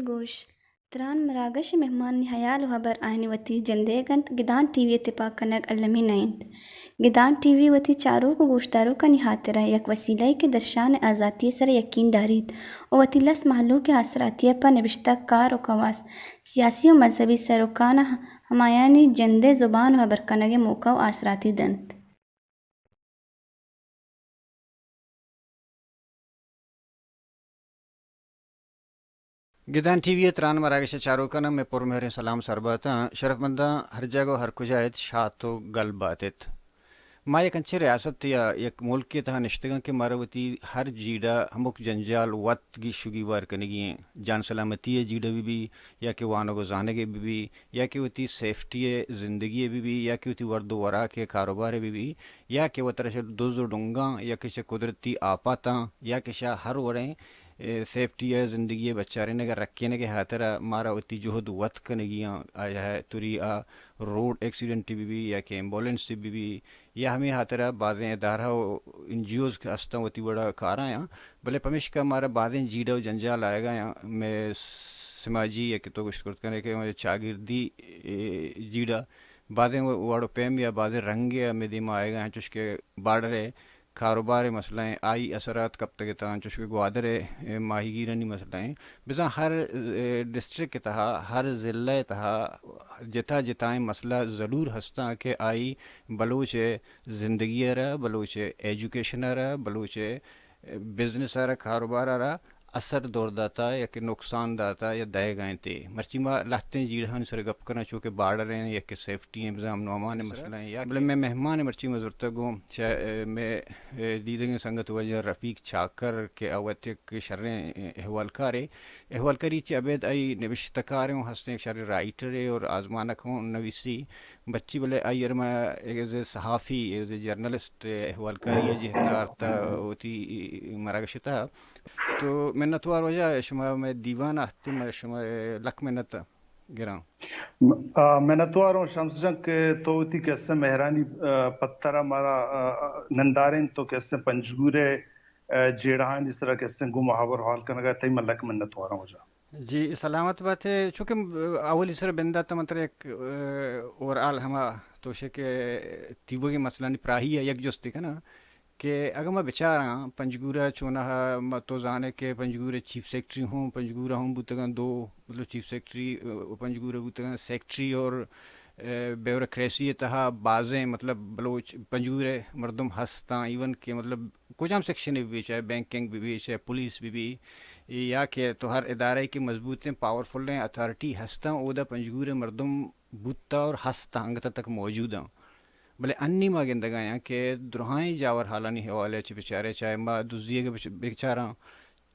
گوش، تران مراگش ءِ مہمانانی ہیال ءُ ہبر آیانی وتی جندئیگ اَنت، گدان ٹی وی ءِ تپاک کنگ المی نہ اِنت۔ گدان ٹی وی وتی چاروک ءُ گوشداروکانی ہاترا یک وسیلہ یے کہ درشان ءِ آزاتی ءِ سرا یکین داریت ءُ وتی لس مہلوک ءِ آسراتی ءَ پہ نبشتہ کار ءُ کواس، سیاسی ءُ مذہبی سروکاں ہمایانی جند ءِ زبان ءُ ہبر کنگ ءِ موقع ءُ آسراتی دنت۔ گدان ٹی وی ءِ تران مراگش ءِ چاروکاں مئے پرمہریں سلام سر بات اَنت۔ شرفمنداں، ہر جاگہ ءُ ہر کجا ات، شات ءُ گل بات ات۔ ما یک انچیں ریاست یا یک ملکے ءِ تہا نشتگاں کہ مارا وتی ہر جیڑہ، ہمک جنجال وت گیش ءُ گیوار کنگی اِنت۔ جان سلامتی ءِ جیڑہ بہ بی، یا کہ وانگ ءُ زانگ ءِ بہ بی، یا کہ وتی سیفٹی ءِ زندگی ءِ بہ بی، یا کہ وتی ورد ءُ وراک ءِ کاروبار ءِ بہ بی، یا کہ وترا چہ دز ءُ ڈنگاں، یا کہ چہ قدرتی آپاتاں، یا کہ چہ ہر وڑیں، اے، سیفٹی ءِ زندگی ءِ بچارینگ ءَ رکینگ ءِ ہاترا مارا وتی جہد وت کنگی اَنت۔ آیا توری آ روڈ ایکسیڈنٹ بہ بی، یا کہ ایمبولینس بہ بی، یا ہمے ہاترا بازیں ادارہ ءُ این جی اوز کہ ہستاں وتی وڑا کاراں، بلے پمیشکا مارا بازیں جیڑہ ءُ جنجال آیگا اَنت۔ مئے سماجی یا کہ تو گوشت کرت کنے کہ مئے چاگردی، اے، جیڑہ بازیں وڑ ءُ پیم یا بازیں رنگے ءَ مئے دیما آیگا اَنت، چوش کہ بارڈر ءِ کاروبار ءِ مسئلہ ایں، آئی اثرات کپتگ اتاں، چوش کہ گوادر ءِ، اے، ماہیگیرانی مسئلہ ایں۔ بزاں ہر، اے، ڈسٹرکٹ ءِ تہا، ہر ضلع ءِ تہا جتا جتائیں مسئلہ ضرور ہستاں کہ آئی بلوچ ءِ زندگی ءَ را، بلوچ ءِ ایجوکیشن ءَ را، بلوچ ءِ بزنس ءَ را، کاروبار ءَ را اثر دور داتا یا کہ نقصان داتا یا دئیگا اِنت۔ مرچی ما لہتیں جیڑہانی سر ءَ گپ کناں، چو کہ بارڈر ایں یا کہ سیفٹی ایں، بزاں امن ءُ امان ءِ مسئلہ ایں، یا بلے مئے مہمان مرچی ما زرتگ گوں چہ، اے، مئے، اے، دیدگیں سنگت واجہ رفیق چاکر کہ آ وت یک شریں احوالکارے۔ احوالکاری چہ ابید آئی نبشتہ کار اوں ہستیں، یک شریں رائٹرے اور آزمانک ہوں نویسی۔ مرچی بلے آئی ءَ را ما ایز اے صحافی، ایز اے جرنلسٹ احوالکاری ءِ جہت ءَ آرتا وتی مراگش ءِ تہا۔ تو منتوار واجہ، شما مئے دیوان ءَ ہستے، ما شما لک منت گراں۔ آ، منتوار اوں شمس جان کہ تو وتی کسے مہرانی، آ، پتر ءَ مارا، آ، نندارین، تو کسے پنجگور ءِ، آ، جیڑہانی سرا کسے گوں ما ہبر حال کنگا، تئی من لک منتوار اوں واجہ۔ جی، سلامت بات ئے۔ چونکہ، م، اولی سر بندات من ترا یک، ا، اوور آل ہما توشے کہ تیوگیں مسئلہانی پراہی ءَ یک جستے کناں کہ اگاں ما بچاراں پنجگور ءَ چوناہا ما تو زانے کہ پنجگور ءِ چیف سیکرٹری ہوں پنجگور ءَ ہوں بوتگاں دو، مطلب چیف سیکرٹری، ا، پنجگور ءَ بوتگاں، سیکرٹری اور، ا، بیوروکریسی ءِ تہا بازیں مطلب بلوچ پنجگور ءِ مردم ہستاں، ایون کہ مطلب کجام سیکشن بہ بی، چاہے بینکنگ بہ بی، چاہے پولیس بہ بی، یا کہ تو ہر ادارہ کہ مضبوطیں، پاورفلیں، اتھارٹی ہستاں، اودا پنجگور ءِ مردم بوتا اور ہستاں، انگت تک موجوداں۔ بلے انی ما گندگایاں کہ درہائیں جاور حالانی حوالے چہ بچارے، چاہے ما دزی ءَ بچ-، بچاراں،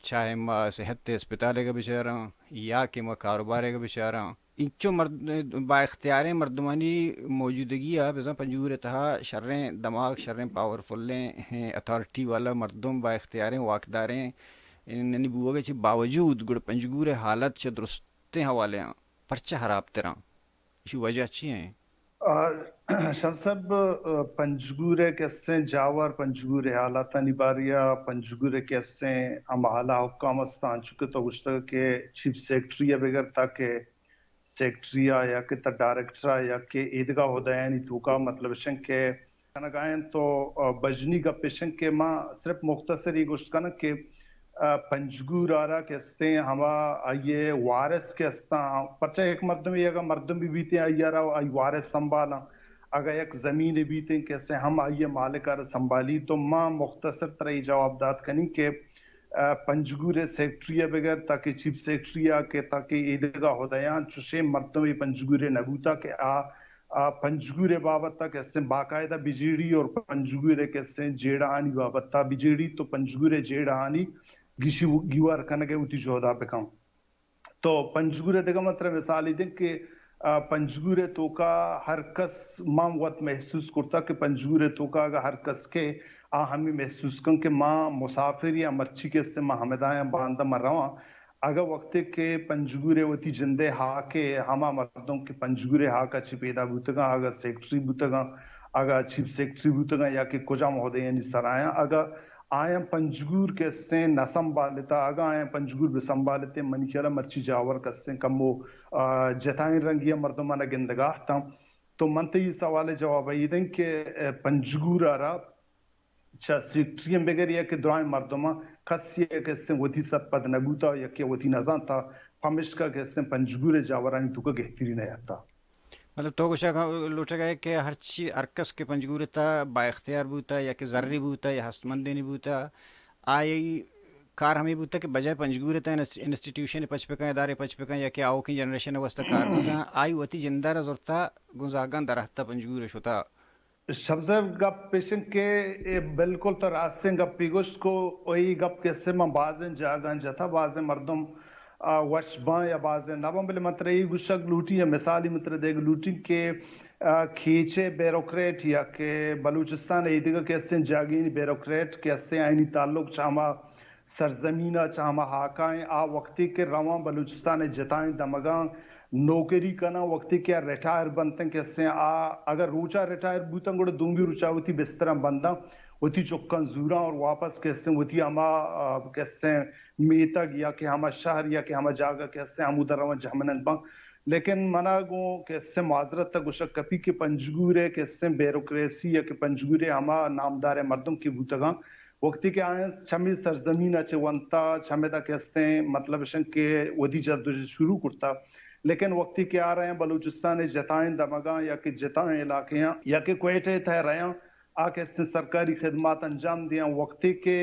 چاہے ما صحت ءِ اسپتال ءَ بچاراں، یا کہ ما کاروبار ءَ بچاراں، انچو مرد-، با اختیاریں مردمانی موجودگی ءَ بزاں پنجگور ءِ تہا شریں دماغ، شریں پاورفلیں اتھارٹی والا مردم، با اختیاریں واکداریں ننی بوگ ءَ چہ باوجود گڑا پنجگور ءِ حالت چہ درستیں حوالے ءَ پرچہ ہراب تر اَنت؟ ایشی وجہ چی ایں؟ آ، شمس صاحب، آ، پنجگور ءِ کسیں جاور، پنجگور ءِ حالاتانی باریا، پنجگور ءِ کسیں ہم اعلیٰ حکام استاں، چونکہ تو گوشتگ کہ چیف سیکرٹری ءَ بگر تاکہ سیکرٹری ءَ یا کہ تہ ڈائریکٹر ءَ یا کہ ایدگہ عہدیانی توکا، مطلب اش انت کہ کنگا انت تو، آ، بژنی گپ اش انت کہ ما صرف مختصر اے گوشت کناں کہ، آ، پنجگور ءَ را کہ استیں ہما آئی ءِ وارث کہ استاں، پرچہ یک مردمے اگاں مردم بہ بیتیں آئی ءَ را آئی وارث سنبھالاں، اگاں یک زمینے بیتیں کہ استیں ہم آئی ءِ مالک ءَ را سنبھالی، تو ما مختصر ترا اے جواب دات کنیں کہ ءَ پنجگور ءِ سیکرٹری ءَ بگر تاکہ چیف سیکرٹری ءَ کہ تاکہ ایدگہ عہدیاں چشیں مردمے پنجگور ءَ نہ بوتا کہ آ آ، پنجگور ءِ بابت ءَ کہ استیں باقاعدہ بجیڑی اور پنجگور ءِ کہ استیں جیڑہانی بابت ءَ بجیڑی تو پنجگور ءِ جیڑہانی گیشی گیوار کنگ ءِ وتی جہد ءَ بکن۔ تو پنجگور ءِ دگہ من ترا مثالے دیں کہ، آ، پنجگور ءِ توکا ہر کس، ما وت محسوس کرتا کہ پنجگور ءِ توکا اگاں ہر کس کہ آ ہمے محسوس کن کہ ما مسافر یا مرچی کہ استیں ما ہمدایاں باندا ما رواں۔ اگاں وقتے کہ پنجگور ءِ وتی جند ءِ ہاک ءِ ہما مردم کہ پنجگور ءِ ہاک ءَ چہ پیدا بوتگاں، اگاں سیکرٹری بوتگاں، اگاں چیف سیکرٹری بوتگاں یا کہ کجام عہدہ یعنی سرایاں، اگاں آیاں پنجگور کہ استیں نہ سنبھالتا، اگاں آیاں پنجگور بہ سنبھالتے، منی خیال ءَ مرچی جاور کہ استیں کمو، آ، جتائیں رنگی ءَ مردماں گندگا اتاں۔ تو من تئی سوال ءِ جواب ءَ اے دیں کہ، آ، پنجگور ءَ را چہ سیکرٹری ءَ بگر یا کہ درائیں مردماں کسی ءَ کہ استیں وتی سرپد نہ بوتا یا کہ وتی نہ زانتا، پمشکا کہ استیں پنجگور ءِ جاورانی توکا گہتری نہ یاتا۔ مطلب تو گوشگ لوٹگ ئے کہ ہرچی، ہر کس کہ پنجگور ءِ تہا با اختیار بوتا یا کہ زری بوتا یا ہستمندینی بوتا، آئی کار ہمے بوتا کہ بجائے پنجگور ءِ تہا انس-، انسٹیٹیوشن پچ بکن، ادارے پچ بکن یا کہ آوکیں جنریشن ءِ واسطہ کار بکن، آئی وتی جند ءَ را زرتا گوں زاگاں در اتکا پنجگور ءَ شتا۔ شب صاحب، گپ ایش انت کہ اے بالکل تو راستیں گپے گوشت کو، و اے گپ کہ استیں من بازیں جاگہاں جتا، بازیں مردم، آ، وش باں یا بازیں نہ باں، بلے من ترا اے گوشگ لوٹی یا مثالی من ترا دیگ لوٹی کہ، آ، کیچ ءِ بیوروکریٹ یا کہ بلوچستان ءِ ایدگہ کہ استیں جاگہانی بیوروکریٹ کہ استیں آیانی تعلق چہ ہما سرزمین ءَ چہ ہما ہاکاں، آ وقتی کہ رواں بلوچستان ءِ جتائیں دمگاں نوکری کناں، وقتی کہ آ ریٹائر بنتن کہ استیں آ اگر روچا ریٹائر بوتن گڑا دومی روچا وتی بستراں بنداں، وتی چکاں زوراں اور واپس کہ استیں وتی ہما، آ، کہ استیں میتگ یا کہ ہما شہر یا کہ ہما جاگہ کہ استیں ہمودا رواں جہمنند باں۔ لیکن منا گوں کہ استیں معذرت ءَ گوشگ کپی کہ پنجگور ءِ کہ استیں بیوروکریسی یا کہ پنجگور ءِ ہما نامدار مردم کہ بوتگاں، وقتی کہ آیاں چمے سرزمین ءَ چہ ونتا، چمدا کہ استیں مطلب اشن کہ وتی جدوجہد شروع کرتا، لیکن وقتی کہ آ رہاں بلوچستان ءِ جتائیں دمگاں یا کہ جتائیں علاقیاں یا کہ کوئٹہ ءِ تہ رہاں، آ کہ استیں سرکاری خدمات انجام دیاں، وقتی کہ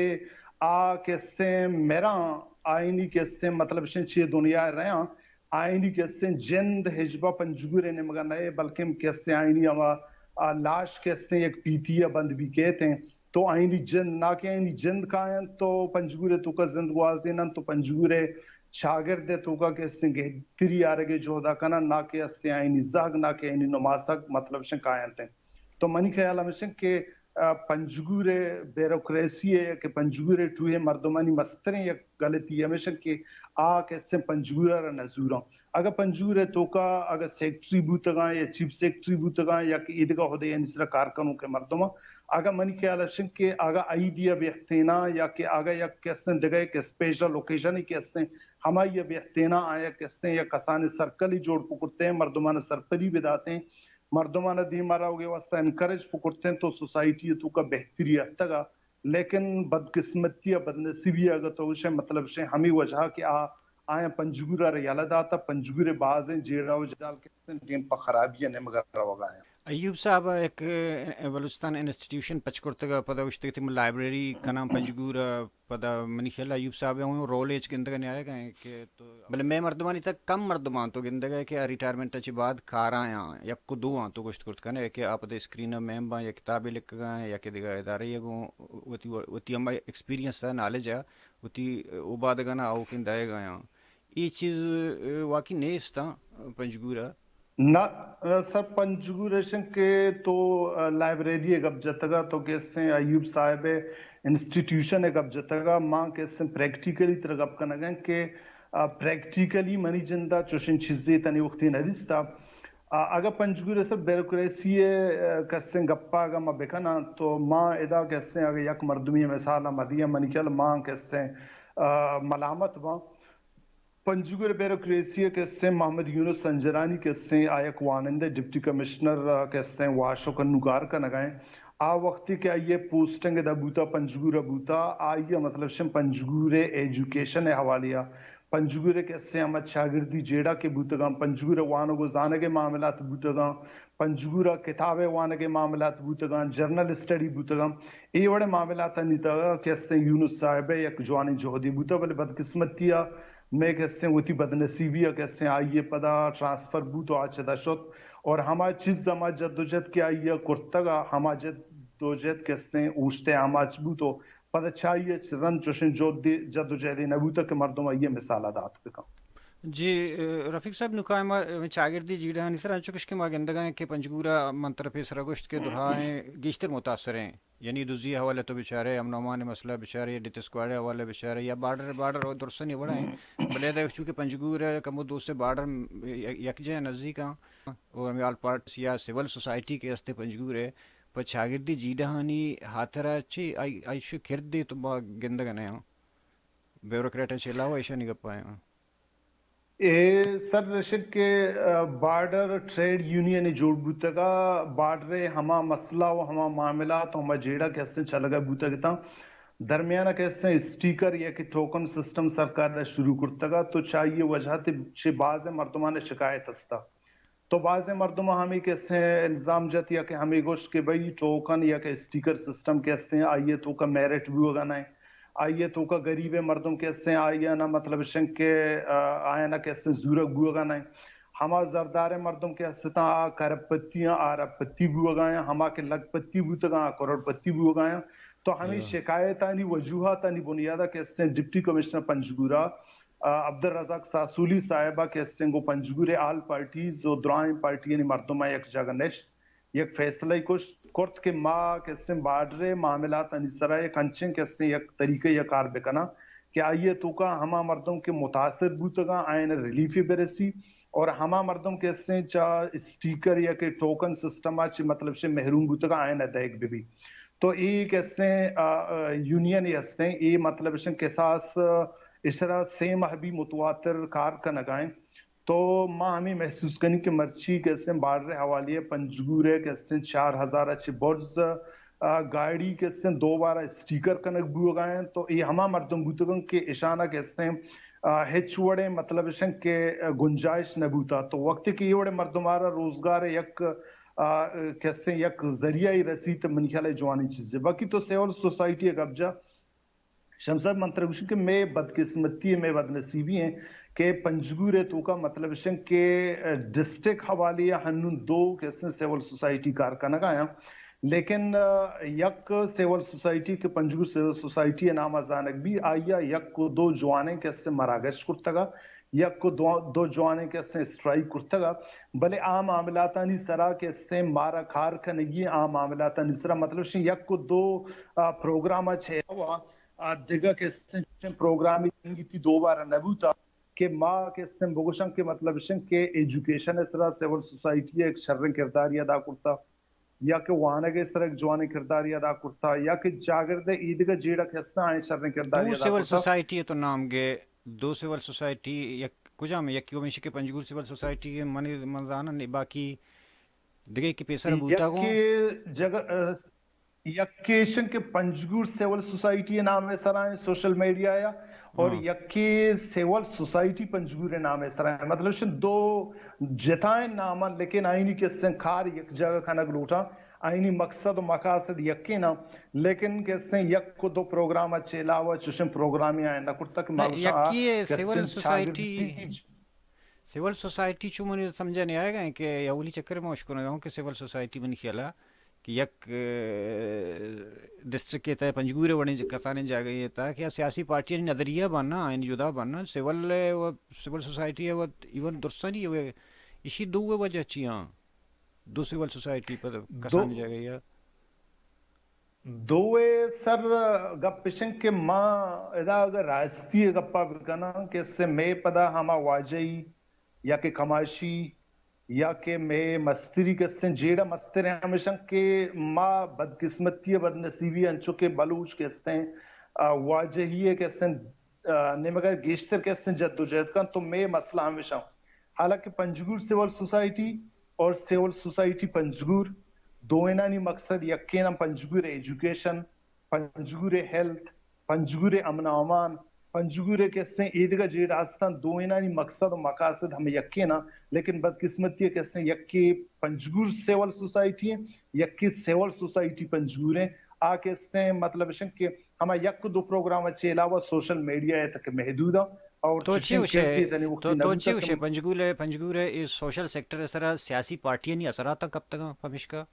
آ کہ استیں مراں، آئینی کہ استیں مطلب اشن چی دنیا ءَ رہاں، آئینی کہ استیں جند ہچبر پنجگور ءِ نیمگا نئے، بلکیں کہ استیں آئینی ہما، آ، لاش کہ استیں یک پیتی ءَ بند بی کیت ایں۔ تو آئینی جند، نا کہ آئینی جند کاینت تو پنجگور ءِ توکا زند گوازیننت تو پنجگور ءِ چاگرد ءِ توکا کہ استیں گہتری آرگ ءِ جہدا کننت، نا کہ استیں آئینی زہگ، نا کہ آئینی نماسگ مطلب اشن کاینت ایں۔ تو منی خیال ہمیش انت کہ، آ، پنجگور ءِ بیوروکریسی ءِ یا کہ پنجگور ءِ ٹوہے مردمانی مستریں یک غلطی ہمیش انت کہ آ کہ استیں پنجگور ءَ را نزوراں۔ اگاں پنجگور ءِ توکا اگاں سیکرٹری بوتگاں یا چیف سیکرٹری بوتگاں یا کہ ایدگہ عہدہ یانی سرا کار کنوکیں مردماں، اگاں منی خیال اش انت کہ اگاں آئی دیا بیہتیناں یا کہ اگاں یک کہ استیں دگہ یک اسپیشل اوکیشنے کہ استیں ہمائی بیہتیناں آیا کہ استیں یک کسانیں سرکلے جوڑ پکرتیں، مردمان سرپدی بداتیں، مردمان ءَ دیما روگ ءِ واستہ انکریج پکرتیں تو سوسائٹی ءِ توکا بہتری اتگا۔ لیکن بدقسمتی ءُ بدنصیبی ءَ اگاں تو گوشئے مطلب شے ہمے وجہ کہ آ، آیاں پنجگور ءَ را یلہ داتا، پنجگور ءِ بازیں جیڑہ ءُ جال کتن دیم پہ خرابی ءَ نیمگا روگا ایں۔ ایوب صاحب ءَ یک، اے، بلوچستان انسٹیٹیوشن پچ کرتگ ءُ پدا گوشتگ کہ من لائبریری کناں پنجگور ءَ، پدا منی خیال ءَ ایوب صاحب ءِ اوں رول ءَ ہچ گندگ ءَ نیایگ ءَ کہ تو، بلے مئے مردمانی تک کم مردمان تو گندگ ءَ کہ آ ریٹائرمنٹ ءَ چہ بعد کار ءَ آں، یک ءُ دو آں تو گوشت کرت کن ئے کہ آ پدا اسکرین ءَ میم باں، یا کتابے لکھگ ءَ آں، یا کہ دگہ ادارہ ءَ گوں وتی، وتی ہما ایکسپیرینس ءُ نالج ءَ وتی اوبادگان ءَ آؤکیں دئیگ ءَ آں۔ اے چیز، اے، واقعی نیست آں پنجگور ءَ۔ نہ، سر، پنجگور ایش انت کہ تو، آ، لائبریری ءِ گپ جتگ ءَ، تو کہ استیں ایوب صاحب ءِ انسٹیٹیوشن ءِ گپ جتگ ءَ، ما کہ استیں پریکٹیکلی ترا گپ کنگ ءَ کہ، آ، پریکٹیکلی منی جند ءَ چوشیں چیزے تنی وقتی نہ دیستا۔ آ، اگاں پنجگور ءِ سر بیوروکریسی ءِ، آ، کہ استیں گپ ءَ اگاں ما بکناں تو ما ادا کہ استیں اگاں یک مردمی ءِ مثال ءَ ما دیاں، منی خیال ءَ ما کہ استیں، آ، ملامت باں۔ پنجگور بیوروکریسی ءِ کہ استیں محمد یونس سنجرانی کہ استیں آ یک وانندہ ڈپٹی کمشنر ءَ کہ استیں واشک انوں کار کنگ ءَ ایں۔ آ وقتی کہ آئی ءِ پوسٹنگ ادا بوتا، پنجگور ءَ بوتا، آئی ءَ مطلب شن پنجگور ءِ ایجوکیشن ءِ حوالے ءَ، پنجگور ءِ کہ استیں ہما چاگردی جیڑہ کہ بوتگاں، پنجگور ءِ وانگ ءُ زانگ ءِ معاملات بوتگاں، پنجگور ءِ کتاب ءِ وانگ ءِ معاملات بوتگاں، جرنل اسٹڈی بوتگاں، اے وڑیں معاملاتانی تہ ءَ کہ استیں یونس صاحب ءِ یک جوانیں جہدے بوتا، بلے بدقسمتی ءَ مئے کسیں وتی بدنصیبی ءَ کسیں آئی ءِ پدا ٹرانسفر بوت و آ چدا شت، اور ہما چیز، ہما جدوجہد کہ آئی ءَ کرتگ ءَ، ہما جدوجہد کسیں اوشت ءِ آماچ بوت و پدا چہ آئی ءَ رند چوشیں جہدے، جدوجہدے نہ بوتگ کہ مردم آئی ءِ مثال ءَ دات بکن۔ جی، رفیق صاحب، نوں کائیں ما چاگردی جیڑہانی سرا، انچو کہ ما گندگ ءَ ایں کہ پنجگور ءَ من ترا پیسرا گوشت کہ درائیں گیشتر متاثر ایں، یعنی دزی ءِ حوالہ تو بچارے، امن و امان ءِ مسئلہ بچارے، یا ڈیتھ اسکواڈ ءِ حوالہ بچارے، یا بارڈر، بارڈر درستانی وڑا ایں، بلے ادا چونکہ پنجگور ءَ کمو دوست بارڈر یک، یکجا نزدیک آں، اور ہمے آل پارٹیز یا سول سوسائٹی کہ ہستے پنجگور ءَ، پہ چاگردی جیڑہانی ہاترا چی آئی، آئی شو کردے تو ما گندگ ءَ نہ آں؟ بیوروکریٹ ءَ چہ علاوہ ایشانی گپ ءَ آں۔ اے سر رشک کہ، آ، بارڈر ٹریڈ یونین جوڑ بوتگ ءَ، بارڈر ءِ ہما مسئلہ و ہما معاملات و ہما جیڑہ کہ ہستیں چلگ ءَ بوتگ اتاں، درمیان ءَ کہ ہستیں اسٹیکر یا کہ ٹوکن سسٹم سرکار ءَ شروع کرتگ ءَ، تو چہ آئی ءِ وجہ تے چہ بازیں مردمان ءَ شکایت ہستا۔ تو بازیں مردماں ہمے کسیں الزام جت یا کہ ہمے گوشت کہ بھئی ٹوکن یا کہ اسٹیکر سسٹم کہ ہستیں، آئی ءِ توکا میرٹ بوگا نہ ایں، آئی ءِ توکا غریبیں مردم کہ ہستیں، آئی ءَ نہ مطلب شنگ کہ، آ، آیاں نہ کہ ہستیں زورگ بوگا نہ ایں۔ ہما زرداریں مردم کہ ہستاں، آ کرپ پتی آں، آ رپ پتی بوگا آں، ہما کہ لکھ پتی بوتگاں، آ کروڑ پتی بوگا آں۔ تو ہمے شکایتانی وجوہاتانی بنیادا کہ ہستیں ڈپٹی کمشنر پنجگورا آ، عبدالرزاق ساسولی صاحب ءَ کہ استیں گوں پنجگور ءِ آل پارٹیز و درائیں پارٹیانی مردماں یک جاگہ نشت، یک فیصلہ کشت، کرت کہ ما کہ استیں بارڈر ءِ معاملاتانی سرا یک انچیں کہ استیں یک طریقہ ءَ کار بکناں کہ آئی ءِ توکا ہما مردم کہ متاثر بوتگاں آیان ءَ ریلیفے برسی اور ہما مردم کہ استیں چہ اسٹیکر یا کہ ٹوکن سسٹم ءَ چہ مطلب شے محروم بوتگاں آیان ءَ دئیگ بہ بی۔ تو اے کہ استیں، آ، آ، یونین ءِ استیں، اے مطلب شے کساس، آ، اشرا سے ماہ بی متواتر کار کنگا ایں۔ تو ما ہمے محسوس کنیں کہ مرچی کہ استیں بارڈر ءِ حوالے ءَ پنجگور ءِ کہ استیں چار ہزار ءَ چہ برز، آ، گاڑی کہ استیں دوبارہ اسٹیکر کنگ بوگا ایں۔ تو اے ہما مردم بوتگن کہ اشانا کہ استیں، آ، ہچ وڑیں مطلب شے کہ گنجائش نہ بوتا۔ تو وقتی کہ اے وڑیں مردم آرا روزگار ءِ یک، آ، کہ استیں یک ذریعہ ءَ رسیت، منی خیال ءَ جوانیں چیزے۔ باقی تو سول سوسائٹی ءِ گپ جا، شمس صاحب، من ترا گوشاں کہ مئے بدقسمتی، مئے بدنصیبی ایں کہ پنجگور ءِ توکا مطلب شے کہ، آ، ڈسٹرکٹ حوالے ءَ ہنون دو کہ استیں سول سوسائٹی کار کنگا آں، لیکن، آ، یک سول سوسائٹی کہ پنجگور سول سوسائٹی ءِ نام ءَ زانگ بی، آئی ءَ یک و دو جوانیں کہ استیں مراگش کرتگا، یک و دو، دو جوانیں کہ استیں اسٹرائیک کرتگا، بلے آ معاملاتانی سرا کہ استیں مارا کار کنگی، آ معاملاتانی سرا مطلب شے یک و دو، آ، پروگرام ءَ چہ علاوہ آ دگہ کہ استیں پروگرامی جنگی تی دوبارہ نہ بوتا کہ ما کہ استیں بگوشاں کہ مطلب شے کہ ایجوکیشن ءِ سرا سول سوسائٹی ءَ یک شریں کرداری ادا کرتا یا کہ وانگ ءِ سرا یک جوانیں کرداری ادا کرتا یا کہ چاگرد ءِ ایدگہ جیڑہ کہ استاں آئیں شریں کرداری دو ادا سول کرتا۔ سوسائٹی ءِ تو نام گے، دو سول سوسائٹی یک کجام؟ یکے ہمیشی کہ پنجگور سول سوسائٹی ءِ من، من زاناں، باقی دگہ کہ پیسر بوتا گوں۔ یکے جگہ، آ، یکے ایشن کہ پنجگور سول سوسائٹی ءِ نام ءِ سرا ایں سوشل میڈیا ءَ، اور ہاں۔ یکے سول سوسائٹی پنجگور ءِ نام ءِ سرا ایں۔ مطلب شن دو جتائیں نام ایں، لیکن آئینی کہ استیں کار یک جاگہ کنگ لوٹاں، آئینی مقصد و مقاصد یکے نہ، لیکن کہ استیں یک و دو پروگرام ءَ چہ علاوہ چوشیں پروگرامے آئیں نہ کرتا کہ ما نہ، گوشاں آ یکے کہ استیں سول سوسائٹی چاگردی سول سوسائٹی چو منی سمجھ ءَ نیایگ ءَ کہ اولی چکر ءَ ما اشکنگ ءَ اوں کہ سول سوسائٹی منی خیال ءَ کہ یک، اے، ڈسٹرکٹ ءِ تہ ءَ پنجگور ءِ وڑیں ج-، کسانیں جاگہے ءِ تہ ءَ کہ آ سیاسی پارٹیانی نظریہ بناں، آئین جدا بناں، سول ءِ و سول سوسائٹی ءِ و ایون درستانی ءِ و ایشی دو ءِ وجہ چی آں؟ دو سول سوسائٹی پہ دو کسانیں جاگہے ءَ۔ دوئے سر گپ اش انت کہ ما ادا اگر راستی ءِ گپا بکناں کہ سے مئے پدا ہما واجہی یا کہ کماشی یا کہ مئے مستری کہ استیں جیڑہ مستریں ہمیش انت کہ ما بدقسمتی ءُ بدنصیبی انچو کہ بلوچ کہ استیں، آ، واجہی ءِ کہ استیں، آ، نیمگ ءَ گیشتر کہ استیں جدوجہد کنت تو مئے مسئلہ ہمیش انت۔ حالانکہ پنجگور سول سوسائٹی اور سول سوسائٹی پنجگور دوئینانی مقصد یکین انت، پنجگور ایجوکیشن، پنجگور ہیلتھ، پنجگور امن و امان، پنجگور کہ استیں ایدگہ جیڑہ ہستاں، دوئینانی مقصد و مقاصد ہمے یکین انت، لیکن بدقسمتی کہ استیں یکے پنجگور سول سوسائٹی انت، یکے سول سوسائٹی پنجگور انت۔ آ کہ استیں مطلب اش انت کہ ہما یک دو پروگرام ءَ چہ علاوہ سوشل میڈیا ءِ تک محدود انت۔ اور تو چی چشیں گوشے؟ کردی تنی وقتی تو، تو نبوتا چی گوشے؟ پنجگور ءِ، پنجگور ءِ اے سوشل سیکٹر ءِ سرا سیاسی پارٹیانی اثرات کپتگاں پمیشکا؟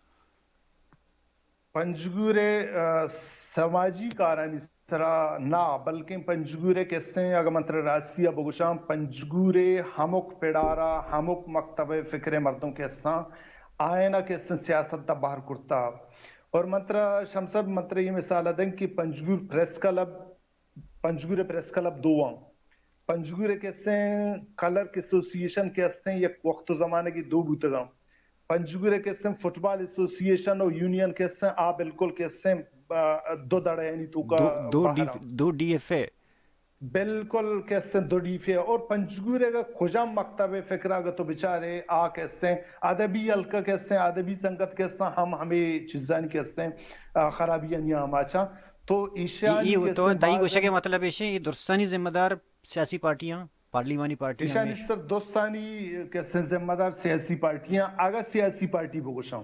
پنجگور ءِ، آ، سماجی کارانی سرا نہ، بلکیں پنجگور ءِ کسیں، اگہ من ترا راستی ءَ بگوشاں، پنجگور ءِ ہمک پڑارا، ہمک مکتب ءِ فکر ءِ مردم کساں، آیانا کسیں سیاست ءَ بہر کرتا۔ اور من ترا شمس صاحب، من ترا یہ مثال ءَ دیں کہ Panjgur press club, Panjgur press club دو آں۔ پنجگور کسیں کلرک ایسوسی ایشن کہ استیں، یک وقت و زمانگی دو بوتگاں۔ پنجگور کسیں فٹبال ایسوسی ایشن و یونین کسیں، آ بالکل کسیں، آ، دو دڑے یعنی توکا دو، دو ڈی، بہر آں۔ دو ڈی ایف اے۔ بالکل کسیں دو ڈی ایف اے۔ اور پنجگور اگہ کجام مکتب فکر اگہ تو بچارے، آ کسیں ادبی حلقہ کسیں، ادبی سنگت کسیں، ہم ہمیں چیزانی کسیں، آ، خرابیانی آماچاں۔ تو ای، ایشانی ای تو کسیں تئی بعض گوشگ ءِ مطلب ایش ایں، ای درستانی ذمہ دار سیاسی پارٹیاں، پارلیمانی پارٹیاں ایشانی ہمیش۔ سر درستانی کسیں ذمہ دار سیاسی پارٹیاں۔ اگہ سیاسی پارٹی بگوشاں،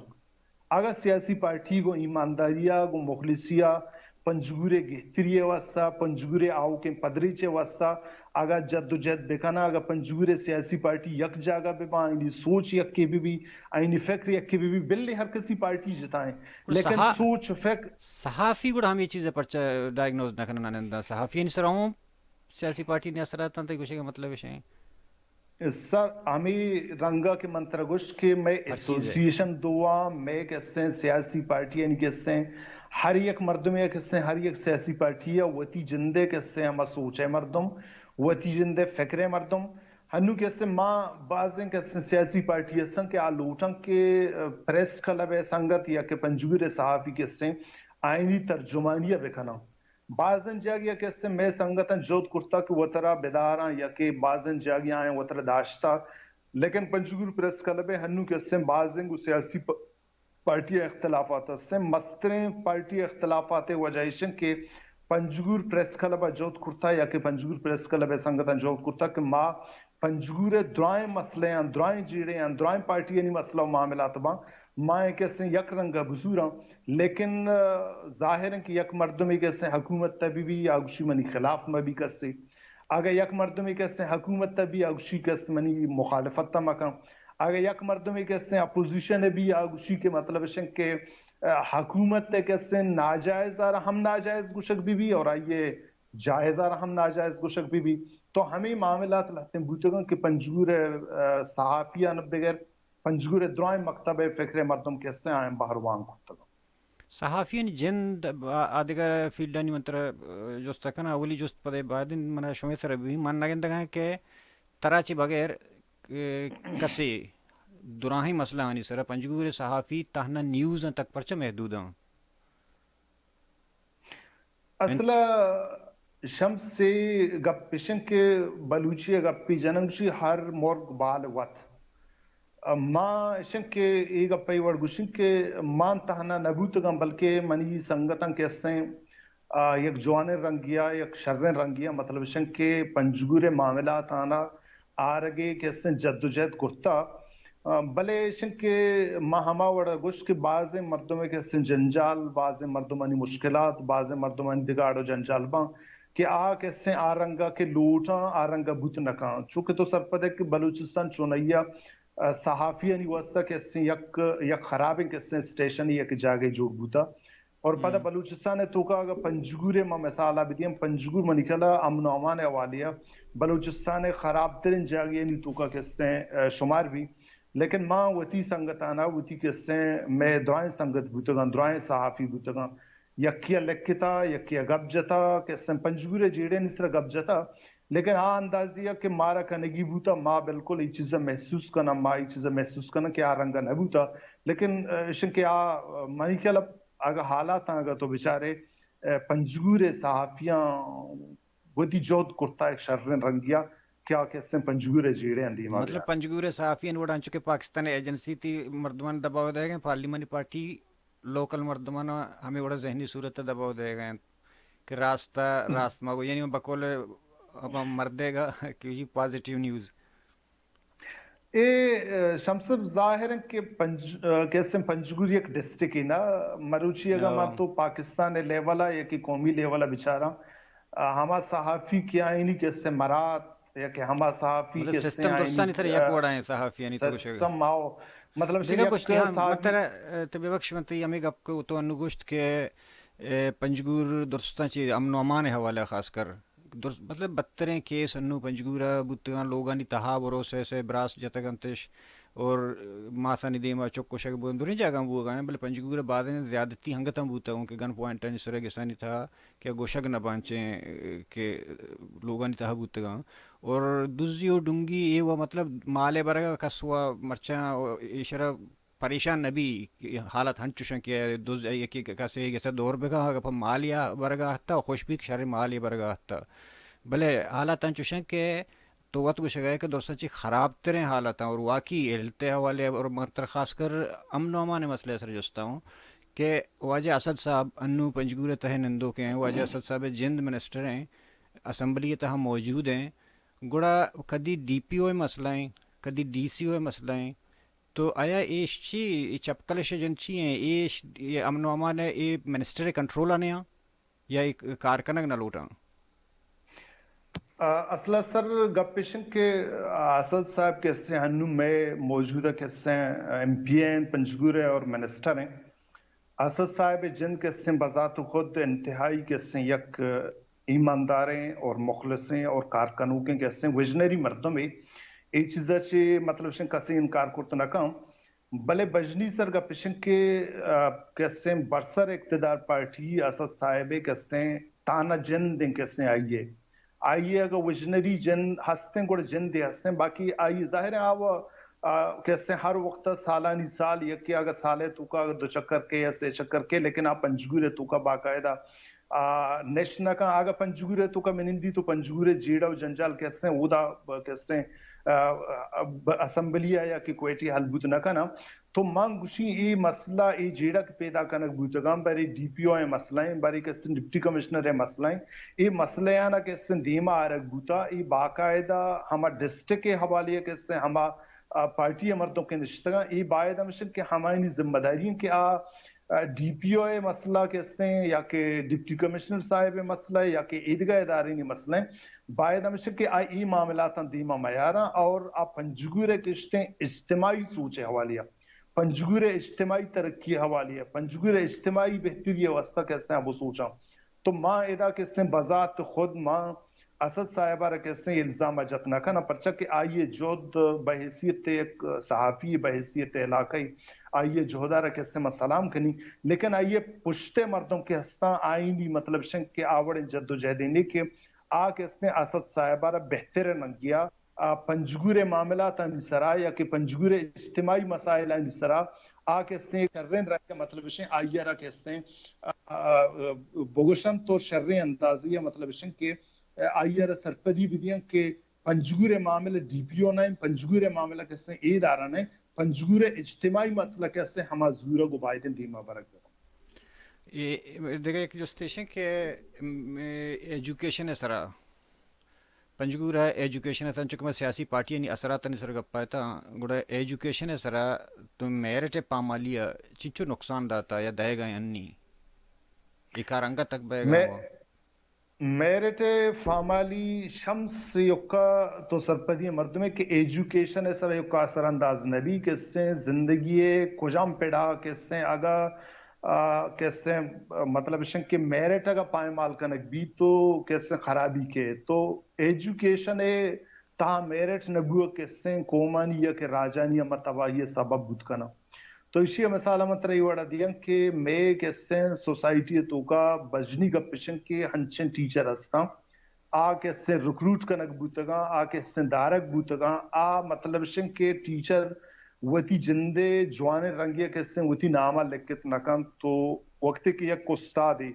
اگہ سیاسی پارٹی گوں ایمانداری ءَ، گوں مخلصی ءَ، پنجگور ءِ گہتری ءِ واستہ، پنجگور ءِ آؤکیں پدریچ ءِ واستہ اگہ جد و جہد بکناں، اگہ پنجگور ءِ سیاسی پارٹی یک جاگہ بباں، آئینی سوچ یکے ببی، آئینی فکر یکے ببی، بلے ہر کسی پارٹی جتا ہیں، گڑا لیکن صحا-، سوچ و فکر صحافی گڑا ہمے چیز ءَ پرچہ ڈائگنوز نہ کنن نندا؟ صحافیانی سرا ہوں سیاسی پارٹی نے اثرات انت، گوشے کا مطلب ہے؟ سر، ہمے رنگا کہ من ترا گوشت کہ مئے ہر چیز ہے۔ ایسوسی ایشن دو آں، مئے کسیں سیاسی پارٹیانی کسیں، ہر یک مردمے کسیں، ہر یک سیاسی پارٹی ءَ وتی جندے کسیں ہما سوچ ءِ مردم، وتی جندے فکر ءِ مردم۔ ہنو کسیں ما بازیں کسیں سیاسی پارٹی ہستن کہ آ لوٹن کہ پریس کلب ءِ سنگت یا کہ پنجگور ءِ صحافی کسیں آئینی ترجمانی ءَ بکناں۔ بازیں جاگہے کہ استیں مئے سنگتاں جہد کرتا کہ وترا بداراں یا کہ بازیں جاگہے آیاں وترا داشتا، لیکن پنجگور پریس کلب ءَ ہنو کہ استیں بازیں گوں سیاسی پ-، پارٹی ءَ اختلافات استیں۔ مستریں پارٹی اختلافات ءِ وجہ ایش انت کہ پنجگور پریس کلب ءَ جہد کرتا یا کہ پنجگور پریس کلب ءِ سنگتاں جہد کرتا کہ ما پنجگور ءِ درائیں مسئلہ آں، درائیں جیڑے آں، درائیں پارٹیانی مسئلہ و معاملات باں، ما اے کسیں یک رنگ ءَ بزوراں۔ لیکن، آ، ظاہر انت کہ یک مردمے کسیں حکومت ءَ بہ بی، آ گوشی منی خلاف مہ بی کسے۔ اگہ یک مردمے کسیں حکومت ءَ بی، آ گوشی کس منی مخالفت ءَ مکن۔ اگہ یک مردمے کسیں اپوزیشن ءَ بی، آ گوشی کہ مطلب اش انت کہ، آ، حکومت ءِ کسیں ناجائز ءَ را ہم ناجائز گوشگ بہ بی اور آئی ءِ جائز ءَ را ہم ناجائز گوشگ بہ بی۔ تو ہمے معاملات لہتیں بوتگاں کہ پنجگور ءِ، آ، صحافیان بگر پنجگور ءِ درائیں مکتب ءِ فکر ءِ مردم کہ استیں آیاں بہروان کرتگ۔ صحافیانی جند آ، آ دگہ فیلڈانی من ترا، آ، جست کناں، اولی جست پدے باید انت منا شمئے سر بی، من نگندگاں کہ ترا چہ بغیر، آ، کسے دراہیں مسئلہ آنی سر پنجگور ءِ صحافی تہنا نیوز آں تک پرچہ محدود آں؟ اصل ءَ شمس، اے گپ اش انت کہ بلوچی ءَ گپے جنگ گوشی ہر مرگ بال وت۔ ما اش انت کہ اے گپ ءِ وڑ گوشیں کہ مان تہنا نہ بوتگاں، بلکہ منی سنگتاں کہ استیں، آ، یک جوانیں رنگے ءَ، یک شریں رنگے ءَ، مطلب اش انت کہ پنجگور ءِ معاملات آناں آرگ ءِ کہ استیں جد و جہد کرتا۔ آ، بلے ایش انت کہ ما ہما وڑ ءَ گوشت کہ بازیں مردم ءِ کہ استیں جنجال، بازیں مردمانی مشکلات، بازیں مردمانی دگہ اڑ و جنجال باں کہ آ کہ استیں آ رنگ ءَ کہ لوٹاں، آ رنگ ءَ بوت نہ کن۔ چونکہ تو سرپد ئے کہ بلوچستان چونائی ءَ، آ، صحافیانی واستہ کہ استیں یک، یک خرابیں کہ استیں اسٹیشن، یک جاگہے جوڑ بوتا۔ اور پدا ہم۔ بلوچستان ءِ توکا اگہ پنجگور ءِ ما مثال ءَ بدیاں، پنجگور منی خیال ءَ امن و امان ءِ حوالے ءَ بلوچستان ءِ خراب تریں جاگہانی توکا کہ استیں، آ، شمار بی۔ لیکن ما وتی سنگتانا، وتی کہ استیں مئے درائیں سنگت بوتگاں، درائیں صحافی بوتگاں، یکے ءَ لکھتا، یکے ءَ گپ جتا، کہ استیں پنجگور ءِ جیڑھانی سرا گپ جتا، لیکن آ اندازے ءَ کہ مارا کنگی بوتا، ما بالکل اے چیز ءَ محسوس کناں، ما اے چیز ءَ محسوس کناں کہ آ رنگ ءَ نہ بوتا۔ لیکن، آ، اش انت کہ آ، آ، منی خیال ءَ اگہ حالاتاں اگہ تو بچارے، آ، پنجگور ءِ صحافیاں وتی جہد کرتا یک شریں رنگے ءَ کہ آ کہ استیں پنجگور ءِ جیڑھے آں دیما مطلب بیا۔ پنجگور ءِ صحافیانی وڑا انچو کہ پاکستان ایجنسی تئی مردمان دباؤ دئیگ ءَ، پارلیمانی پارٹی لوکل مردمان ءَ ہمے وڑا ذہنی صورت ءَ دباؤ دئیگ ءَ انت کہ راست ءَ راست مگو، یعنی بقول ہما مردے گا کہ جی پازیٹیو نیوز۔ اے، اے، شمس صاحب، ظاہر انت کہ پنج-، اے، کہ استیں پنجگور یک ڈسٹرکٹ ہے نا، مروچی اگاں ما تو پاکستان لیول ءَ یا کہ قومی لیول ءَ بچاراں، اے، ہما صحافی کہ آئینی کہ استیں مراد، یا کہ ہما صحافی مطلب کہ سسٹم درستانی تر یک وڑا ہیں صحافیانی تو گوشگ۔ سسٹم آؤ، مطلب دگہ یک گوشتے ہاں، صحافی من ترا، اے، تو ببخش من تئی ہمیں گپ کو تو انو گوشت کہ، اے، پنجگور درستاں چی امن و امان حوالہ خاص کر درست، مطلب بدتریں کیس انو پنجگور ء بوتگاں، لوگانی تہا برو سے سے براس جتگ انتش اور ماسانی دیما چک کشگ بوتن، دریں جاگاں بوگا ہیں، بلے پنجگور ء بازیں زیادتی ہنگتاں بوتگوں کہ گن پوائنٹانی سرا گسانی تہا کہ گوشگ نہ بانچیں کہ لوگانی تہا بوتگاں۔ اور دزی و ڈنگی اے و مطلب مال ء برگ ء کس و مرچاں ایشرا پریشان نہ بی کہ حالت ہنچوشن کہ دز یکی کسے گسا دور بکا اگا پہ مال یا برگا ہتا و خوش بی کہ شر مال یا برگا ہتا۔ بلے حالت ہنچوشن کہ تو وت گوشگ ء کہ درستاں چی خراب تریں حالتاں اور واقعی ہیلتھ ء حوالے اور من تر خاص کر امن و امان ء مسئلہ ء سر جستا ہوں کہ واجہ اسد صاحب انو پنجگور ء تہ ء نندوک ہیں، واجہ اسد صاحب ء جند منسٹر ہیں، اسمبلی ء تہ ء موجود ہیں، گڑا کدی ڈی پی او ء مسئلہ ہیں، کدی ڈی سی او ء مسئلہ ہیں، تو آیا ایش چی، اے چپکلش جن چی ہیں، ایش، اے امن و امان ء اے منسٹر ء کنٹرول ء نیاں؟ یا اے کار کنگ نہ لوٹاں؟ آ، اصل ء سر گپ ایش انت کہ اسد صاحب کہ استیں ہنو مئے موجودہ کہ استیں ایم پی اے ہیں پنجگور ء اور منسٹر ہیں۔ اسد صاحب ء جند کہ استیں بذات خود انتہائی کہ استیں یک ایمانداریں اور مخلصیں اور کارکنوکیں کہ استیں وژنری مردمے۔ اے چیزا چہ مطلب شن کسے انکار کرت نہ کن۔ بلے بژنی سر گپ اش انت کہ، آ، کہ استیں برسر اقتدار پارٹی اسد صاحب ء کہ استیں تانا جند انت کہ استیں آئی ء، آئی ء اگہ وژنری جند ہستیں گڑا جندے ہستیں، باقی آئی ظاہر ہے آ و، آ، کہ استیں ہر وقت سالانی سال یکے اگہ سال ء توکا اگہ دو چکر کے یا سے چکر کے، لیکن آ پنجگور ء توکا باقاعدہ آ، نشت نہ کن۔ اگہ پنجگور ء توکا منندی تو پنجگور ء جیڑہ و جنجال کہ استیں، اودا ب-، کہ استیں، آ، ب-، اسمبلی ء یا کہ کوئٹی حل بوت نہ کناں۔ تو من گوشی اے مسئلہ، اے جیڑہ کہ پیدا کنگ بوتگاں، بارے ڈی پی او ء مسئلہ ہیں، بارے کہ استیں ڈپٹی کمشنر ء مسئلہ ہیں، اے مسئلہ آنا کہ استیں دیما آرگ بوتا، اے باقاعدہ ہما ڈسٹرکٹ ء حوالے ء کہ استیں ہما، آ، پارٹی ء مردم کہ نشتگاں، اے باید ہمشن کہ ہمایانی ذمہ داری ہیں کہ آ ڈی پی او ء مسئلہ کہ استیں یا کہ ڈپٹی کمشنر صاحب ء مسئلہ یا کہ ایدگہ ادارے نی مسئلہ ہیں، باید ہمشہ کہ آ ای معاملاتاں دیما میاراں اور آ پنجگور ء کہ استیں اجتماعی سوچ ء حوالے ء، پنجگور ء اجتماعی ترقی ء حوالے ء، پنجگور ء اجتماعی بہتری ء واسطہ کہ استیں اب سوچاں۔ تو ما ادا کہ استیں بذات خود ما اسد صاحب ء را کہ استیں الزام ء جت نہ کناں، پرچا کہ آئی ء جہد بحیثیت یک صحافی، بحیثیت علاقائی، آئی ء جہد ء را کہ استیں ما سلام کنی، لیکن آئی ء پشت ء مردم کہ ہستاں، آئینی مطلب شنگ کہ آوڑیں جد و جہدے نے کہ آ کہ استیں اسد صاحب ء را بہتر ننگیا، آ، پنجگور ء معاملاتانی سرا یا کہ پنجگور ء اجتماعی مسائلانی سرا آ کہ استیں شریں رنگ ء مطلب شیں آئی ء را کہ استیں، آ، آ، بگوشنت تو شریں اندازے ء مطلب شیں کہ آئی ء را سرپدی بدیاں کہ پنجگور ء معاملہ ڈی پی او نہ انت، پنجگور ء معاملہ کسے اے دارہ نہ انت، پنجگور ء اجتماعی مسئلہ کسے ہما زورگ و بایدیں دیما برگ بہ بنت۔ اے دگہ یک جست ایش انت کہ، م، ایجوکیشن ء سرا، پنجگور ء ایجوکیشن ء سرا، چونکہ ما سیاسی پارٹیانی اثراتانی سر گپ ء اتاں، گڑا ایجوکیشن ء سرا تو میرٹ ء پامالی ء چنچو نقصان داتا یا دئیگ ء انی؟ اے کار انگت تک بئیگ ء میں، ہوا؟ میرٹ ء فامالی شمس یکا تو سرپدی مردمے کہ ایجوکیشن ء سر یکا اثر انداز نہ بی، کسیں زندگی ء کجام پڑا کسیں اگا، آ، کسیں مطلب شن کہ میرٹ اگا پائمال کنگ بی تو کسیں خرابی کے تو ایجوکیشن ء تہا میرٹ نہ بوگ کسیں قومانی یا کہ راجانی ہما تباہی ء سبب بوت کناں۔ تو ایشی ء مثال ء من ترا اے وڑا دیاں کہ مئے کسیں سوسائٹی ء توکا بژنی گپ اش انت کہ ہنچیں ٹیچر ہستاں، آ کسیں ریکروٹ کنگ بوتگاں، آ کسیں دارگ بوتگاں، آ مطلب اش انت کہ ٹیچر وتی جند ء جوانیں رنگے ء کسیں وتی نام ء لکت نہ کنت تو وقتے کہ یک استادے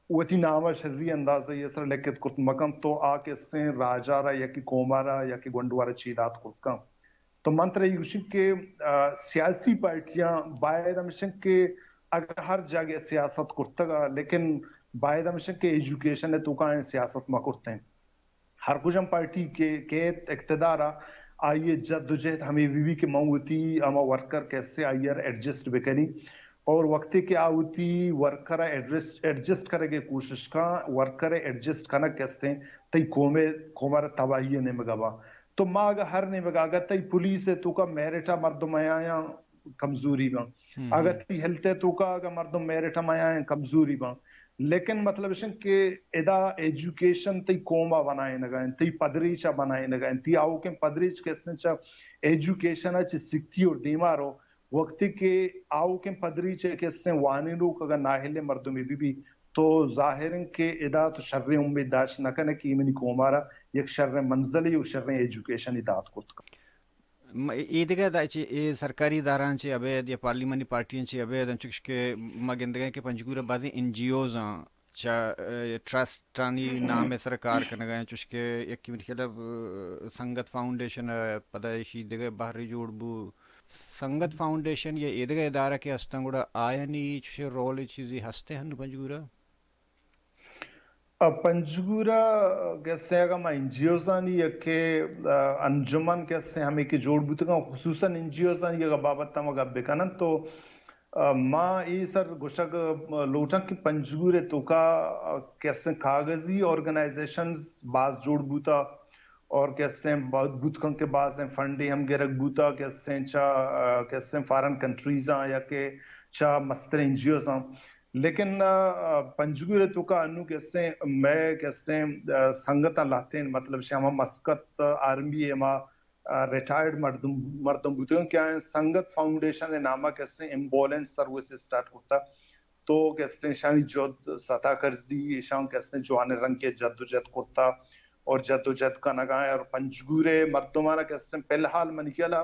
وتی نام ء شری اندازہ ء سر لکت کرت مکنت تو آ کسیں راج ء را یا کہ قوم ء را یا کہ گونڈو ء را چیدات کرت کنت۔ تو من ترا اے گوشیں کہ، آ، سیاسی پارٹیاں باید ہمش انت کہ اگر ہر جاگہ سیاست کرتگ ء، لیکن باید ہمش انت کہ ایجوکیشن ء توکا ایں سیاست مہ کرتیں۔ ہر کجام پارٹی کہ کیت اقتدار ء، آئی ء جد و جہد ہمے بہ بی کہ من وتی ہما ورکر کسے آئی ء را ایڈجسٹ بکنی۔ اور وقتی کہ آ وتی ورکر ءَ ایڈجسٹ، ایڈجسٹ کنگ ءِ کوشش کاں، ورکر ءِ ایڈجسٹ کنگ کہ استیں تئی قوم ءِ، قوم ءَ را تباہی ءِ نیمگ ءَ باں۔ تو ما اگاں ہر نیمگ ءَ، اگاں تئی پولیس ءِ توکا میرٹ ءَ مردم میایاں کمزوری باں، ہم، اگاں ہم۔ تئی ہیلتھ ءِ توکا اگاں مردم میرٹ ءَ میایاں کمزوری باں، لیکن مطلب اش کہ ادا ایجوکیشن تئی قوم ءَ بنائینگ ءَ انت، تئی پدریچ ءَ بنائینگ ءَ انت، تئی آؤکیں پدریچ کہ استیں چہ ایجوکیشن ءَ چہ سکی اور دیما رو، وقتی کہ آؤکیں پدریچ ءِ کہ استیں وانینوک اگاں نااہلیں مردمے بہ بی، تو ظاہر انت کہ ادا تو شریں امید داشت نہ کنئے کہ اے منی قوم ءَ را یک شریں منزلے و شریں ایجوکیشنے دات کرت کنت۔ م-، ایدگہ دا چہ، اے سرکاری ادارہاں چہ ابید یا پارلیمانی پارٹیاں چہ ابید، انچوش کہ ما گندگیں کہ پنجگور ءَ بعضی این جی اوز آں، چہ، اے، ٹرسٹانی نام ءِ سر ءَ کار کنگ ءَ انت، چوش کہ یکے منی خیال ءَ، اے، سنگت فاؤنڈیشن ءَ، پدا ایشی دگہ بہرے جوڑ بو۔ سنگت فاؤنڈیشن یا ایدگہ ادارہ کہ ہستاں، گڑا آیانی چوشیں رول چیزے ہستیں ہنو پنجگور ءَ؟ ا، پنجگور ءَ کسے اگاں ما این جی اوزانی یا کہ، ا، انجمن کسے ہمے کہ جوڑ بوتگاں، خصوصاً این جی اوزانی اگاں بابت ءَ ما گپ بکنن تو، ا، ما اے سر گوشگ، ا، لوٹاں کہ پنجگور ءِ توکا، ا، کسیں کاغذی آرگنائزیشنز باز جوڑ بوتا اور کسیں با-، بوت کن کہ بازیں فنڈے ہم گرگ بوتا، کسیں چا، ا، کسیں فارن کنٹریزاں یا کہ چا مستر این جی اوزاں۔ لیکن، ا، پنجگور ءِ توکا انو کسیں مئے کسیں، ا، سنگتاں لہتیں، مطلب شہ ہما مسقط آرمی ءِ ہما ریٹائرڈ مردم، مردم بوتگاں کہ آیاں سنگت فاؤنڈیشن ءِ نام ءَ کسیں ایمبولینس سروس اسٹارٹ کرتا۔ تو کسیں ایشانی جہد ستا کرزی، ایشاں کسیں جوانیں رنگے جد و جہد کرتا اور جد و جہد کنگا اور پنجگور ءِ مردماں کسیں فی الحال منی خیال ءَ،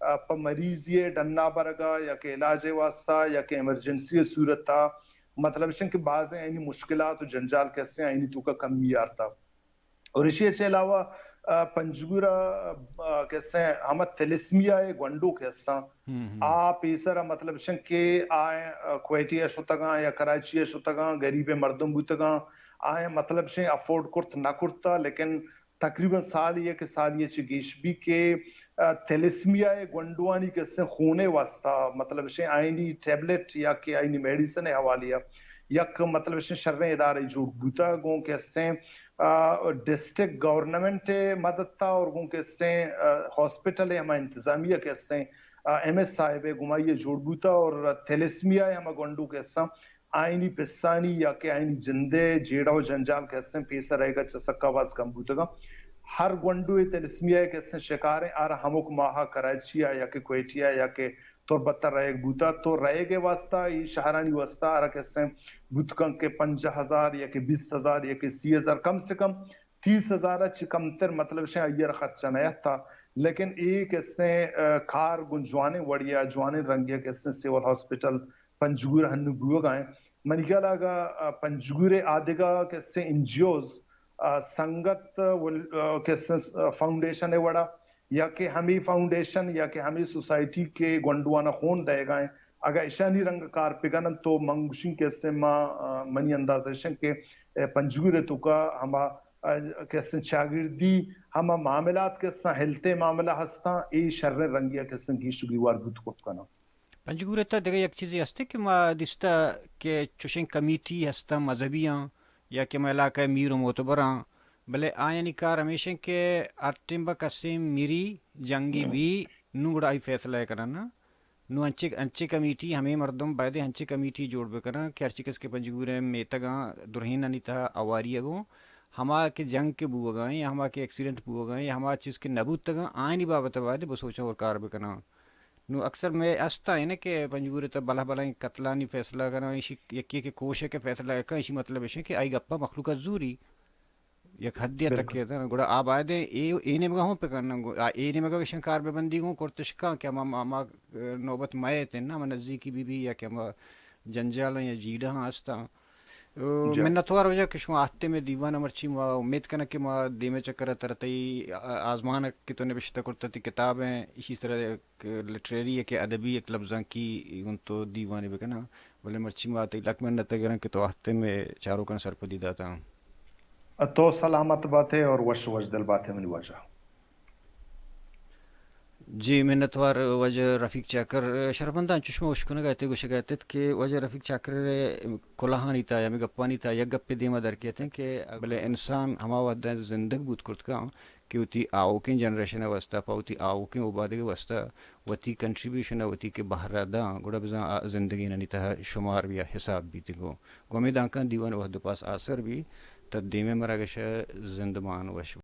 ا، پہ مریضی ءِ ڈنا برگا یا کہ علاج ءِ واسطہ یا کہ ایمرجنسی ءِ صورت ءَ، مطلب ایش کہ بازیں آیانی مشکلات و جنجال کسیں آیانی توکا کمی آرتا۔ اور ایشی ءَ چہ علاوہ، ا، پنجگور ءَ، ا، کسے ہما تھیلیسیمیا ءِ گونڈو کہ استاں، ہم، ہم۔ آ پیسر ءَ مطلب شن کہ آ، ا، کوئٹہ ءَ شتگاں یا کراچی ءَ شتگاں، غریبیں مردم بوتگاں، آ مطلب شن افورڈ کرت نہ کرتا، لیکن تقریباً سال یک سال ءَ چہ گیش بی کہ، ا، تھیلیسیمیا ءِ گونڈوانی کسے خونے واسطہ مطلب شن آئینی ٹیبلٹ یا کہ آئینی میڈیسن ءِ حوالے ءَ یک مطلب شن شریں ادارے جوڑ بوتا گوں کسے ا، ڈسٹرکٹ گورنمنٹ ءِ مدد تا اور گوں کسیں، ا، ہاسپٹل ءِ ہما انتظامیہ کسیں، ا، ایم ایس صاحب ءِ گمائی ءَ جوڑ بوتا اور تھیلیسیمیا ءِ ہما گونڈو کساں آئینی پسانی یا کہ آئینی جندے جیڑہ و جنجال کسیں پیسر ءَ چہ سکا باز کم بوتگاں۔ ہر گونڈو ءِ تھیلیسیمیا ءِ کسیں شکاریں آرا ہمک ماہ کراچی ءَ یا کہ کوئٹہ ءَ یا کہ تربت ءَ رہگ بوتا، تو رہگ ءِ واسطہ، اے شہرانی واسطہ ہر کسیں بوت کن کہ پنجاہ ہزار یا کہ بیست ہزار یا کہ سی ہزار، کم سے کم تیس ہزار ءَ چہ کمتر مطلب شے آئی ءَ را خرچہ نہ اتکا، لیکن اے کسیں، ا، کار گوں جوانیں وڑیا، جوانیں رنگیا کسیں سول ہاسپٹل پنجگور ہنو بوگا ایں۔ منی خیال اگا، ا، پنجگور ءِ آدگہ کسیں این جی اوز، ا، سنگت ول-، ا، کسیں س-، فاؤنڈیشن ءِ وڑا یا کہ ہمے فاؤنڈیشن یا کہ ہمے سوسائٹی کہ گونڈوانا خون دئیگا ایں، اگاں اشانی رنگ کار بکنن تو من گوشیں کہ استیں ما، ا، منی اندازہ اشیں کہ، ا، پنجگور ءِ توکا ہما، ا، کہ استیں چاگردی ہما معاملات کہ استاں ہیلتھ ءِ معاملہ ہستاں، اے شریں رنگیا کہ استیں گیش و گیوار بوت کت کناں۔ پنجگور ءِ تہ دگہ یک چیزے ہستے کہ ما دیستہ کہ چوشیں کمیٹی ہستاں مذہبیاں یا کہ ما علاقہ ءِ میر و معتبراں، بلے آیانی کار ہمیش انت کہ ہر ٹیم با کسے میری جنگی بی نوں گڑا آئی فیصلہ ءَ کنن۔ نوں انچیں، انچیں کمیٹی ہمے مردم بایدیں انچیں کمیٹی جوڑ بکنن کہ ہرچی کس کہ پنجگور ءِ میتگاں درہینانی تہا آواری ءَ گوں ہما کہ جنگ کہ بوگا ایں یا ہما کہ ایکسیڈنٹ بوگا ایں یا ہما چیز کہ نہ بوتگاں آیانی بابت ءَ بایدیں بسوچاں اور کار بکناں۔ نوں اکثر مئے است ایں کہ پنجگور ءِ تہ بلاہ بلاہیں قتلانی فیصلہ کناں، ایشی یکے کہ کوش ءَ کہ فیصلہ کناں، ایشی مطلب ایش کہ آئی گپا مخلوق ءَ زوری یک حدے ءَ تک کہ گڑا آ بایدیں اے، اے نیمگا ہوں پہ کنن، گو-، آ، اے نیمگا ایشاں کار بہ بندی گوں کرتش کاں کہ ہما، ہما، ہما نوبت مئے تن، ہما نزدیکی بی بی یا کہ ہما جنجالاں یا جیڑہاں ہستاں۔ او، جی۔ منتوار واجہ کہ شما آہتے مئے دیوان ءَ۔ مرچی ما امیت کناں کہ ما دیمے چکر ءَ ترا تئی آ-، آزمانک کہ تو نبشتہ کرتہ تئی کتاب ایں، ایشی سرا یک لٹریری یک ادبی یک لبزانکی گوں تو دیوانے بکناں، بلے مرچی ما تئی لک منت ءَ گراں کہ تو آہتے مئے چاروکاں سرپدی داتاں۔ تو سلامت باتے اور وش وش دل باتے منی واجہ۔ جی، منتوار واجہ رفیق چاکر۔ شرفمنداں، چشمہ اشکنگ ءَ اتیں، گوشگ ءَ اتت کہ واجہ رفیق چاکر ءِ کلاہانی تہا یا ہمے گپانی تہا یک گپے دیما در کیت انت کہ بلے انسان ہما وہد ءَ زندگ بوت کرت کن کہ وتی آؤکیں جنریشن ءِ واستہ، پہ وتی آؤکیں اوبادگ ءِ واستہ وتی کنٹریبیوشن ءَ وتی کہ بہرہ داں، گڑا بزاں آ زندگینانی تہا شمار بی یا حساب بیت۔ گوں گوں ہمے دانکاں دیوان وہد ءُ پاس آسر بی، تا دیمے مرا گشہ زندمان وش